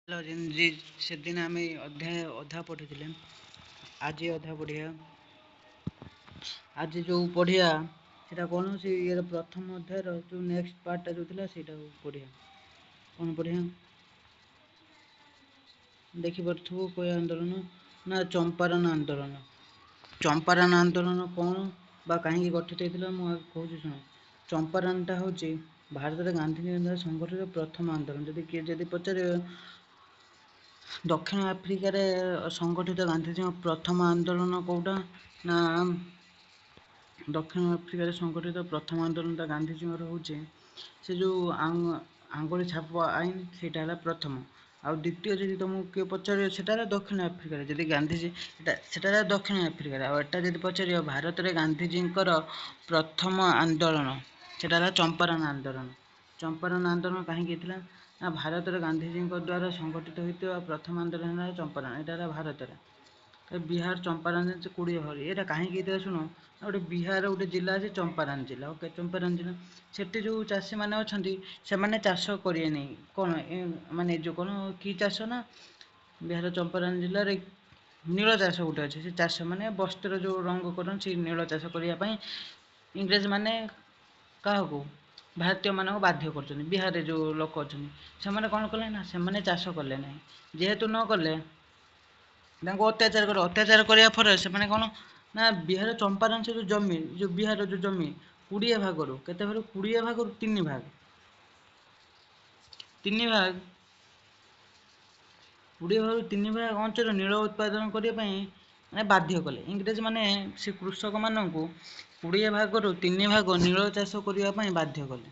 ସେଦିନ ଆମେ ଅଧ୍ୟାୟ ଅଧା ପଢ଼ିଥିଲେ, ଆଜି ଅଧା ପଢ଼ିବା। ଆଜି ଯେଉଁ ପଢ଼ିବା ସେଇଟା କ'ଣ? ସେ ଇଏର ପ୍ରଥମ ଅଧ୍ୟାୟର ଯେଉଁ ନେକ୍ସଟ ପାର୍ଟଟା ଯେଉଁ ଥିଲା ସେଇଟାକୁ ପଢ଼ିବା। କ'ଣ ପଢ଼ିବା? ଦେଖିପାରୁଥିବ, କୋଉ ଆନ୍ଦୋଳନ ନା ଚମ୍ପାରନ ଆନ୍ଦୋଳନ। ଚମ୍ପାରନ ଆନ୍ଦୋଳନ କ'ଣ ବା କାହିଁକି ଗଠିତ ହେଇଥିଲା, ମୁଁ କହୁଛି ଶୁଣ। ଚମ୍ପାରନଟା ହେଉଛି ଭାରତରେ ଗାନ୍ଧୀଜୀଙ୍କ ଦ୍ୱାରା ସଂଗଠିତ ପ୍ରଥମ ଆନ୍ଦୋଳନ। ଯଦି କିଏ ଯଦି ପଚାରିବ, ଦକ୍ଷିଣ ଆଫ୍ରିକାରେ ସଂଗଠିତ ଗାନ୍ଧିଜୀଙ୍କ ପ୍ରଥମ ଆନ୍ଦୋଳନ କେଉଁଟା ନା, ଦକ୍ଷିଣ ଆଫ୍ରିକାରେ ସଂଗଠିତ ପ୍ରଥମ ଆନ୍ଦୋଳନଟା ଗାନ୍ଧିଜୀଙ୍କର ହେଉଛି ସେ ଯେଉଁ ଆଙ୍ଗୁଳି ଛାପ ଆଇନ, ସେଇଟା ହେଲା ପ୍ରଥମ। ଆଉ ଦ୍ୱିତୀୟ ଯଦି ତୁମକୁ କିଏ ପଚାରିବ, ସେଟା ହେଲା ଦକ୍ଷିଣ ଆଫ୍ରିକାରେ ଯଦି ଗାନ୍ଧିଜୀ ଏଟା, ସେଟା ହେଲା ଦକ୍ଷିଣ ଆଫ୍ରିକାରେ। ଆଉ ଏଟା ଯଦି ପଚାରିବ ଭାରତରେ ଗାନ୍ଧିଜୀଙ୍କର ପ୍ରଥମ ଆନ୍ଦୋଳନ, ସେଟା ହେଲା ଚମ୍ପାରନ ଆନ୍ଦୋଳନ। ଚମ୍ପାରନ ଆନ୍ଦୋଳନ କାହିଁକି ହେଇଥିଲା ନା, ଭାରତରେ ଗାନ୍ଧିଜୀଙ୍କ ଦ୍ୱାରା ସଂଗଠିତ ହୋଇଥିବା ପ୍ରଥମ ଆନ୍ଦୋଳନ ହେଲା ଚମ୍ପାରନ। ଏଇଟା ହେଲା ଭାରତରେ ବିହାର ଚମ୍ପାରନ 20 ଭାଗ। ଏଇଟା କାହିଁକି ହେଇଥିଲା ଶୁଣ। ଗୋଟେ ବିହାର ଗୋଟେ ଜିଲ୍ଲା ଅଛି, ଚମ୍ପାରନ ଜିଲ୍ଲା। ଓକେ, ଚମ୍ପାରନ ଜିଲ୍ଲା, ସେଠି ଯେଉଁ ଚାଷୀମାନେ ଅଛନ୍ତି ସେମାନେ ଚାଷ କରିବେନି। କ'ଣ ମାନେ ଯେଉଁ କ'ଣ କି ଚାଷ ନା, ବିହାର ଚମ୍ପାରନ ଜିଲ୍ଲାରେ ନୀଳ ଚାଷ ଗୋଟେ ଅଛି। ସେ ଚାଷ ମାନେ ବସ୍ତ୍ର ଯେଉଁ ରଙ୍ଗ କରନ୍ତି, ସେଇ ନୀଳ ଚାଷ କରିବା ପାଇଁ ଇଂରେଜମାନେ କାହାକୁ, ଭାରତୀୟମାନଙ୍କୁ ବାଧ୍ୟ କରୁଛନ୍ତି। ବିହାରରେ ଯେଉଁ ଲୋକ ଅଛନ୍ତି ସେମାନେ କ'ଣ କଲେ ନା, ସେମାନେ ଚାଷ କଲେ ନାହିଁ। ଯେହେତୁ ନ କଲେ, ତାଙ୍କୁ ଅତ୍ୟାଚାର କଲେ। ଅତ୍ୟାଚାର କରିବା ଫଳରେ ସେମାନେ କ'ଣ ନା, ବିହାର ଚମ୍ପାରନ ସେ ଯେଉଁ ଜମି, ଯେଉଁ ବିହାରର ଯେଉଁ ଜମି 20 ଭାଗରୁ କେତେ ଭାଗ? 20 ଭାଗରୁ 3 ଭାଗ, 3 ଭାଗ, 20 ଭାଗରୁ 3 ଭାଗ ଅଞ୍ଚଳ ନୀଳ ଉତ୍ପାଦନ କରିବା ପାଇଁ ମାନେ ବାଧ୍ୟ କଲେ। ଇଂରେଜ ମାନେ ସେ କୃଷକମାନଙ୍କୁ 20 ଭାଗରୁ 3 ଭାଗ ନୀଳ ଚାଷ କରିବା ପାଇଁ ବାଧ୍ୟ କଲେ।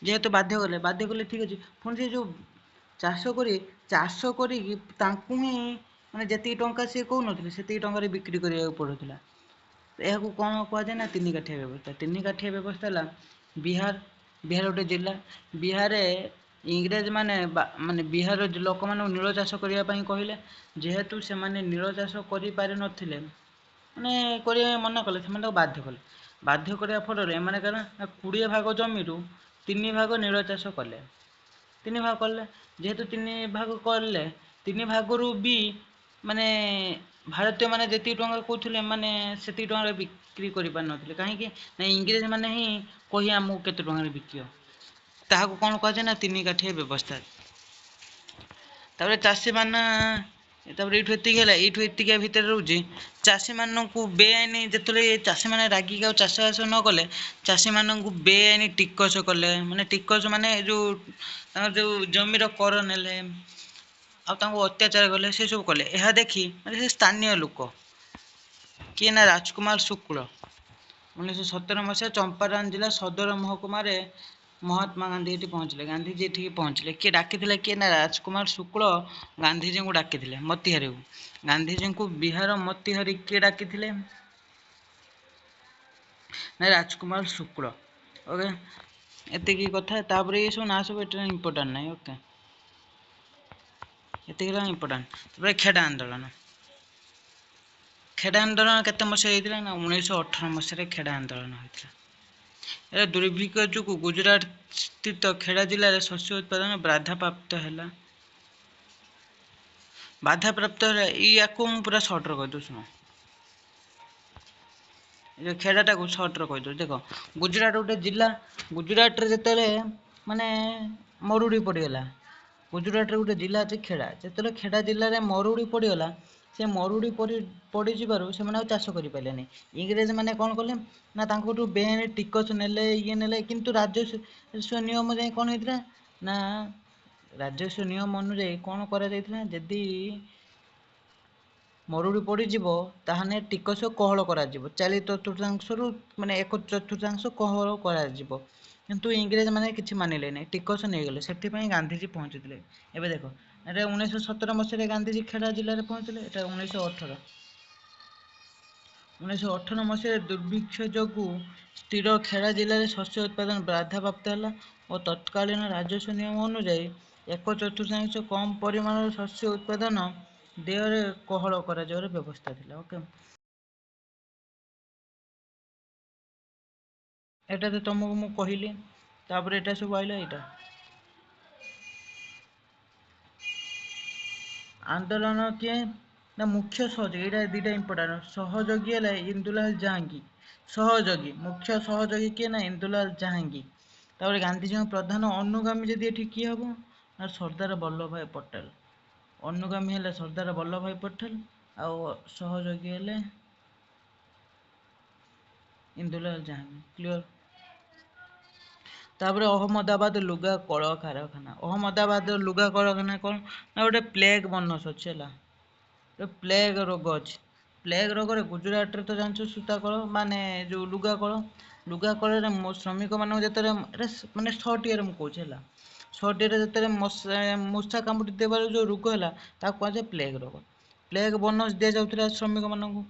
ଯେହେତୁ ବାଧ୍ୟ କଲେ, ବାଧ୍ୟ କଲେ, ଠିକ୍ ଅଛି, ପୁଣି ସେ ଯେଉଁ ଚାଷ କରି, ଚାଷ କରିକି ତାଙ୍କୁ ହିଁ ମାନେ ଯେତିକି ଟଙ୍କା ସିଏ କହୁନଥିଲେ ସେତିକି ଟଙ୍କାରେ ବିକ୍ରି କରିବାକୁ ପଡ଼ୁଥିଲା। ଏହାକୁ କ'ଣ କୁହାଯାଏ ନା, ତିନି କାଠିଆ ବ୍ୟବସ୍ଥା। ତିନି କାଠିଆ ବ୍ୟବସ୍ଥା ହେଲା ବିହାର, ବିହାର ଗୋଟେ ଜିଲ୍ଲା, ବିହାରରେ ଇଂରେଜ ମାନେ ମାନେ ବିହାରର ଲୋକମାନଙ୍କୁ ନୀଳ ଚାଷ କରିବା ପାଇଁ କହିଲେ। ଯେହେତୁ ସେମାନେ ନୀଳ ଚାଷ କରିପାରିନଥିଲେ, ମାନେ କରିବା ପାଇଁ ମନା କଲେ, ସେମାନେ ତାକୁ ବାଧ୍ୟ କଲେ। ବାଧ୍ୟ କରିବା ଫଳରେ ଏମାନେ କ'ଣ ନା 20 ଭାଗ ଜମିରୁ 3 ଭାଗ ନୀଳ ଚାଷ କଲେ। 3 ଭାଗ କଲେ, ଯେହେତୁ 3 ଭାଗ କଲେ, 3 ଭାଗରୁ ବି ମାନେ ଭାରତୀୟମାନେ ଯେତିକି ଟଙ୍କା କହୁଥିଲେ ମାନେ ସେତିକି ଟଙ୍କାରେ ବିକ୍ରି କରିପାରିନଥିଲେ। କାହିଁକି ନା, ଇଂରେଜ ମାନେ ହିଁ କହି ଆମକୁ କେତେ ଟଙ୍କାରେ ବିକିବ। ତାହାକୁ କ'ଣ କୁହାଯାଏ ନା, ତିନି କାଠିଆ ବ୍ୟବସ୍ଥା। ତାପରେ ଚାଷୀମାନେ, ତାପରେ ଏଇଠୁ ଏତିକି ହେଲା, ଏଇଠୁ ଏତିକି ଭିତରେ ରହୁଛି। ଚାଷୀମାନଙ୍କୁ ବେଆଇନ, ଯେତେବେଳେ ଚାଷୀମାନେ ରାଗିକି ଆଉ ଚାଷବାସ ନ କଲେ, ଚାଷୀମାନଙ୍କୁ ବେଆଇନ ଟିକସ କଲେ। ମାନେ ଟିକସ ମାନେ ଯେଉଁ ତାଙ୍କର ଯେଉଁ ଜମିର କର ନେଲେ ଆଉ ତାଙ୍କୁ ଅତ୍ୟାଚାର କଲେ, ସେସବୁ କଲେ। ଏହା ଦେଖି ମାନେ ସେ ସ୍ଥାନୀୟ ଲୋକ କିଏ ନା ରାଜକୁମାର ଶୁକ୍ଳ, 1917 ମସିହା ଚମ୍ପାରନ ଜିଲ୍ଲା ସଦର ମହକୁମାରେ ମହାତ୍ମା ଗାନ୍ଧୀ ଏଠି ପହଞ୍ଚିଲେ। ଗାନ୍ଧିଜୀ ଏଠିକି ପହଞ୍ଚିଲେ। କିଏ ଡାକିଥିଲେ? କିଏ ନା ରାଜକୁମାର ଶୁକ୍ଳ ଗାନ୍ଧିଜୀଙ୍କୁ ଡାକିଥିଲେ ମତିହାରୀକୁ। ଗାନ୍ଧିଜୀଙ୍କୁ ବିହାର ମତିହାରୀ କିଏ ଡାକିଥିଲେ ନା ରାଜକୁମାର ଶୁକ୍ଳ। ଓକେ, ଏତିକି କଥା। ତାପରେ ଏସବୁ ନାଁ ସବୁ ଏଟା ଇମ୍ପୋର୍ଟାଣ୍ଟ ନାହିଁ। ଓକେ, ଏତିକି ହେଲା ଇମ୍ପୋର୍ଟାଣ୍ଟ। ତାପରେ ଖେଡ଼ା ଆନ୍ଦୋଳନ। ଖେଡ଼ା ଆନ୍ଦୋଳନ କେତେ ମସିହା ହେଇଥିଲା ନା, 1918 ମସିହାରେ ଖେଡ଼ା ଆନ୍ଦୋଳନ ହୋଇଥିଲା। ଏ ଦୁର୍ଭିକ୍ଷ ଯୋଗୁଁ ଗୁଜୁରାଟ ସ୍ଥିତ ଖେଡ଼ା ଜିଲ୍ଲାରେ ଶସ୍ୟ ଉତ୍ପାଦନ ବାଧାପ୍ରାପ୍ତ ହେଲା। ବାଧାପ୍ରାପ୍ତ ହେଲା। ୟାକୁ ମୁଁ ପୁରା ସର୍ଟରେ କହିଦେଉଛି ଶୁଣ। ଏ ଖେଡ଼ାଟାକୁ ସର୍ଟରେ କହିଦେଉଛି ଦେଖ। ଗୁଜୁରାଟ ଗୋଟେ ଜିଲ୍ଲା, ଗୁଜୁରାଟରେ ଯେତେବେଳେ ମାନେ ମରୁଡ଼ି ପଡ଼ିଗଲା, ଗୁଜୁରାଟରେ ଗୋଟେ ଜିଲ୍ଲା ଅଛି ଖେଡ଼ା, ଯେତେବେଳେ ଖେଡ଼ା ଜିଲ୍ଲାରେ ମରୁଡ଼ି ପଡ଼ିଗଲା, ସେ ମରୁଡ଼ି ପଡ଼ିଯିବାରୁ ସେମାନେ ଆଉ ଚାଷ କରିପାରିଲେନି। ଇଂରେଜ ମାନେ କ'ଣ କଲେ ନା, ତାଙ୍କଠୁ ବେଆଇନ ଟିକସ ନେଲେ, ଇଏ ନେଲେ। କିନ୍ତୁ ରାଜସ୍ୱ ନିୟମ ଯାଇ କ'ଣ ହେଇଥିଲା ନା, ରାଜସ୍ୱ ନିୟମ ଅନୁଯାୟୀ କ'ଣ କରାଯାଇଥିଲା? ଯଦି ମରୁଡ଼ି ପଡ଼ିଯିବ ତାହେଲେ ଟିକସ କୋହଳ କରାଯିବ, 4 ଚତୁର୍ଥାଂଶରୁ ମାନେ 1 ଚତୁର୍ଥାଂଶ କୋହଳ କରାଯିବ। କିନ୍ତୁ ଇଂରେଜ ମାନେ କିଛି ମାନିଲେ ନାହିଁ, ଟିକସ ନେଇଗଲେ। ସେଥିପାଇଁ ଗାନ୍ଧିଜୀ ପହଞ୍ଚିଥିଲେ। ଏବେ ଦେଖ, ଏଇଟା 1917 ମସିହାରେ ଗାନ୍ଧିଜୀ ଖେଡ଼ା ଜିଲ୍ଲାରେ ପହଞ୍ଚିଲେ। ଏଇଟା 1918, 1918 ମସିହାରେ ଦୁର୍ଭିକ୍ଷ ଯୋଗୁଁ ସ୍ଥିର ଖେଡ଼ା ଜିଲ୍ଲାରେ ଶସ୍ୟ ଉତ୍ପାଦନ ବାଧାପ୍ରାପ୍ତ ହେଲା ଓ ତତ୍କାଳୀନ ରାଜସ୍ୱ ନିୟମ ଅନୁଯାୟୀ 1 ଚତୁର୍ଥାଂଶ କମ୍ ପରିମାଣର ଶସ୍ୟ ଉତ୍ପାଦନ ଦେୟରେ କୋହଳ କରାଯିବାର ବ୍ୟବସ୍ଥା ଥିଲା। ଓକେ, ଏଇଟା ତ ତମକୁ ମୁଁ କହିଲି। ତାପରେ ଏଇଟା ସବୁ ଆଇଲା ଏଇଟା। ଆନ୍ଦୋଳନ କିଏ ନା ମୁଖ୍ୟ ସହଯୋଗୀ, ଏଇଟା ଦୁଇଟା ଇମ୍ପୋର୍ଟାଣ୍ଟ। ସହଯୋଗୀ ହେଲେ ଇନ୍ଦୁଲାଲ ଜାହାଙ୍ଗୀର। ସହଯୋଗୀ, ମୁଖ୍ୟ ସହଯୋଗୀ କିଏ ନା ଇନ୍ଦୁଲାଲ ଜାହାଙ୍ଗୀର। ତାପରେ ଗାନ୍ଧିଜୀଙ୍କ ପ୍ରଧାନ ଅନୁଗାମୀ ଯଦି ଏଠି କିଏ ହେବ ନା ସର୍ଦ୍ଦାର ବଲ୍ଲଭ ଭାଇ ପଟେଲ। ଅନୁଗାମୀ ହେଲେ ସର୍ଦ୍ଦାର ବଲ୍ଲଭ ଭାଇ ପଟେଲ ଆଉ ସହଯୋଗୀ ହେଲେ ଇନ୍ଦୁଲାଲ ଜାହାଙ୍ଗୀର। କ୍ଲିଅର? ତାପରେ ଅହମ୍ମଦାବାଦ ଲୁଗା କଳକାରଖାନା। ଅହମ୍ମଦାବାଦ ଲୁଗା କଳକାରଖାନା କ'ଣ ନା ଗୋଟେ ପ୍ଲେଗ ବନସ ଅଛି, ହେଲା, ଗୋଟେ ପ୍ଲେଗ ରୋଗ ଅଛି। ପ୍ଲେଗ ରୋଗରେ ଗୁଜୁରାଟରେ ତ ଜାଣିଛ ସୂତା କଳ, ମାନେ ଯେଉଁ ଲୁଗା କଳ, ଲୁଗା କଳରେ ଶ୍ରମିକମାନଙ୍କୁ ଯେତେବେଳେ, ଏଇଟା ମାନେ ସର୍ଟ ଇଏରେ ମୁଁ କହୁଛି, ହେଲା, ସର୍ଟ ଇଏରେ ଯେତେବେଳେ ମଶା କାମୁଡ଼ି ଦେବାର ଯେଉଁ ରୋଗ ହେଲା ତାକୁ କୁହାଯାଏ ପ୍ଲେଗ ରୋଗ। ପ୍ଲେଗ ବୋନସ୍ ଦିଆଯାଉଥିଲା ଶ୍ରମିକମାନଙ୍କୁ।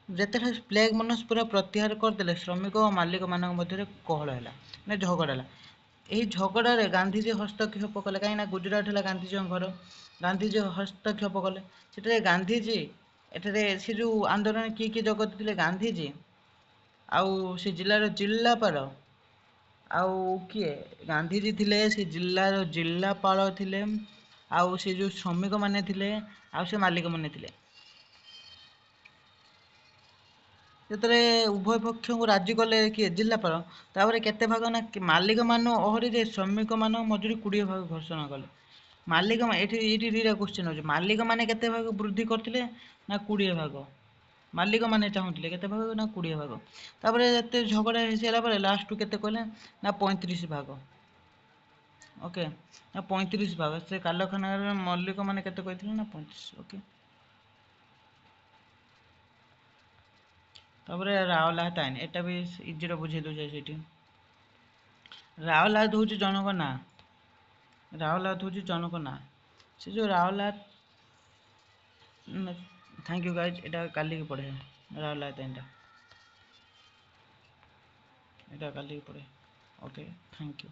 ଯେତେବେଳେ ପ୍ଲେଗ ବୋନସ୍ ପୁରା ପ୍ରତ୍ୟାହାର କରିଦେଲେ, ଶ୍ରମିକ ଓ ମାଲିକମାନଙ୍କ ମଧ୍ୟରେ କହଳ ହେଲା, ମାନେ ଝଗଡ଼ା ହେଲା। ଏହି ଝଗଡ଼ାରେ ଗାନ୍ଧିଜୀ ହସ୍ତକ୍ଷେପ କଲେ, କାହିଁକିନା ଗୁଜୁରାଟ ହେଲା ଗାନ୍ଧିଜୀଙ୍କ ଘର। ଗାନ୍ଧିଜୀ ହସ୍ତକ୍ଷେପ କଲେ ସେଠାରେ। ଗାନ୍ଧିଜୀ ଏଠାରେ ସେ ଯେଉଁ ଆନ୍ଦୋଳନ କିଏ କିଏ ଯୋଗ ଦେଇଥିଲେ? ଗାନ୍ଧିଜୀ ଆଉ ସେ ଜିଲ୍ଲାର ଜିଲ୍ଲାପାଳ ଆଉ କିଏ? ଗାନ୍ଧିଜୀ ଥିଲେ, ସେ ଜିଲ୍ଲାର ଜିଲ୍ଲାପାଳ ଥିଲେ, ଆଉ ସେ ଯେଉଁ ଶ୍ରମିକମାନେ ଥିଲେ, ଆଉ ସେ ମାଲିକମାନେ ଥିଲେ। ଯେତେବେଳେ ଉଭୟ ପକ୍ଷଙ୍କୁ ରାଜି କଲେ କିଏ? ଜିଲ୍ଲାପାଳ। ତାପରେ କେତେ ଭାଗ ନା ମାଲିକମାନ ଅହରିରେ ଶ୍ରମିକମାନଙ୍କ ମଜୁରୀ 20 ଭାଗ ଘୋଷଣା କଲେ। ମାଲିକ ଏଠି, ଏଇଠି ଦୁଇଟା କ୍ୱେଶ୍ଚନ୍ ଅଛି। ମାଲିକମାନେ କେତେ ଭାଗ ବୃଦ୍ଧି କରିଥିଲେ ନା 20 ଭାଗ। ମାଲିକମାନେ ଚାହୁଁଥିଲେ କେତେ ଭାଗ ନା 20 ଭାଗ। ତାପରେ ଏତେ ଝଗଡ଼ା ହେଇସାରିଲା ପରେ ଲାଷ୍ଟକୁ କେତେ କହିଲେ ନା 35 ଭାଗ। ଓକେ, ନା 35 ଭାଗ। ସେ କାରଖାନାର ମାଲିକମାନେ କେତେ କହିଥିଲେ ନା 35। ଓକେ, ତାପରେ ରାଓଲାତ ଆଇନ, ଏଟା ବି ଇଜିରେ ବୁଝେଇ ଦେଉଛି ସେଇଠି। ରାଓଲାତ ହେଉଛି ଜଣଙ୍କ ନାଁ। ରାଓଲାତ ହେଉଛି ଜଣଙ୍କ ନାଁ। ସେ ଯେଉଁ ରାଓଲାତ, thank you guys, ଏଇଟା କାଲିକି ପଢ଼େ ରାଓଲାତ ଆଇନଟା, ଏଇଟା କାଲିକି ପଢ଼େ। Okay, thank you.